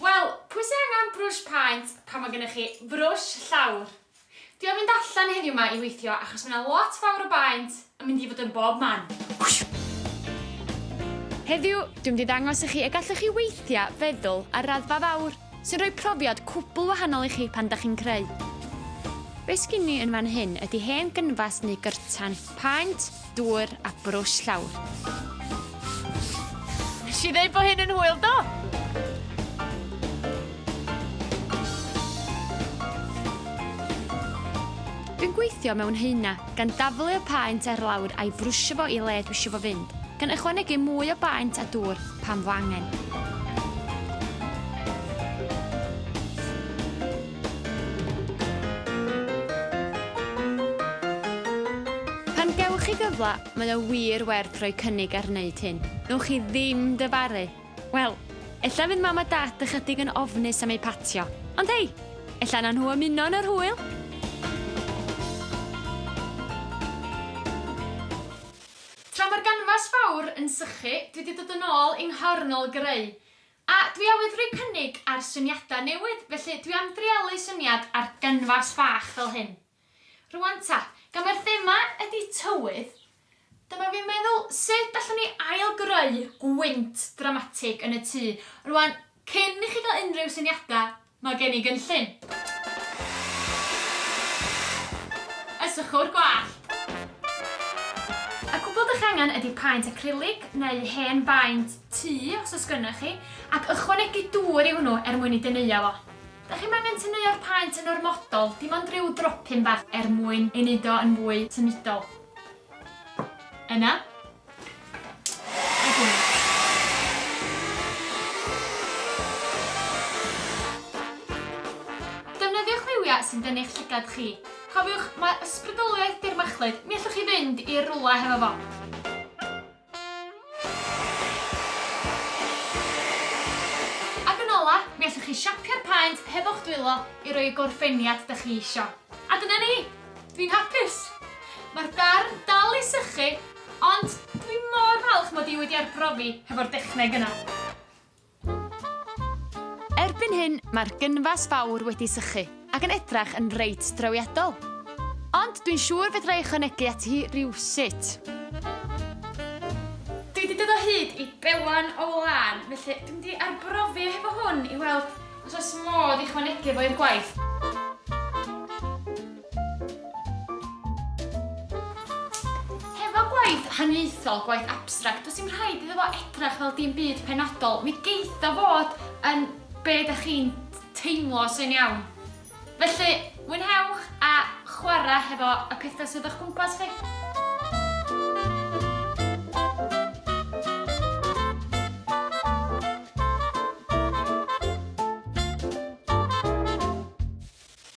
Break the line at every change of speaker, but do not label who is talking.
Wel, pwy sy angen brwsh paent pan mae gennych chi frwsh llawr? Dwi am fynd allan heddiw 'ma i weithio achos mae 'na lot fawr o baent yn mynd i fod yn bob man. Heddiw, dwi'n mynd i ddangos i chi y gallwch chi weithiau feddwl ar raddfa fawr, sy'n rhoi profiad cwbl wahanol i chi pan dach chi'n creu. Be sgin i yn fan hyn ydi hen gynfas neu gyrtan, paent, dŵr a brwsh llawr. Nes i ddeud bo hyn yn hwyl do? Dwi'n gweithio mewn haenau, gan daflu y paent ar lawr a'i frwsio fo i le dwi isio fo fynd, gan ychwanegu mwy o baent a dŵr pan fo angen. Pan gewch chi gyfle, mae o wir werth rhoi cynnig ar wneud hyn. Wnewch chi ddim dyfaru. Wel, ella fydd mam a dad ychydig yn ofnus am eu patio, ond hei, ella na nhw ymuno yn yr hwyl! Tra mae'r ganfas fawr yn sychu, dwi 'di dod yn ôl i nghornel greu. A dwi awydd rhoi cynnig ar syniadau newydd, felly dwi am dreialu syniad ar gynfas fach fel hyn. Rwan ta, gan mai'r thema ydi tywydd, dyma fi'n meddwl sut allwn ni ail-greu gwynt dramatig yn y tŷ. Rwan, cyn i chi gael unrhyw syniadau, Mae gen i gynllun. Y sychwr gwallt. Y cwbl dych angen ydy paent acrylig neu hen baent tŷ os oes gynnoch chi, ac ychwanegu dŵr i hwnnw er mwyn ei deneuo fo. Dych chi'm angen teneuo'r paent yn ormodol, dim ond rhyw dropyn bach er mwyn ei wneud o yn fwy symudol. Yna, Defnyddiwch liwiau sy'n dynnu'ch llygad chi. Cofiwch, mae ysbrydoliaeth 'di'r machlud, mi allwch chi fynd i rywle hefo fo. Ac yn ola, mi allwch chi siapio'r paent hefo'ch dwylo i roi y gorffeniad 'da chi isio. A dyna ni! Dwi'n hapus! Mae'r darn dal i sychu, ond dwi mor falch mod i wedi arbrofi hefo'r dechneg yna. Erbyn hyn, mae'r gynfas fawr wedi sychu ac yn edrach yn reit drawiadol. Ond dwi'n siŵr fedra i ychwanegu ati hi rywsut. Dwi 'di dod o hyd i belan o wlân, felly dwi'n mynd i arbrofi hefo hwn i weld os oes modd i chwanegu fo i'r gwaith. Hefo gwaith haniaethol, gwaith abstract, does dim rhaid iddo fo edrach fel dim byd penodol. Mi geith o fod yn be dach chi'n teimlo sy'n iawn. Felly, mwynhewch a chwarae hefo y pethau sydd o'ch cwmpas chi.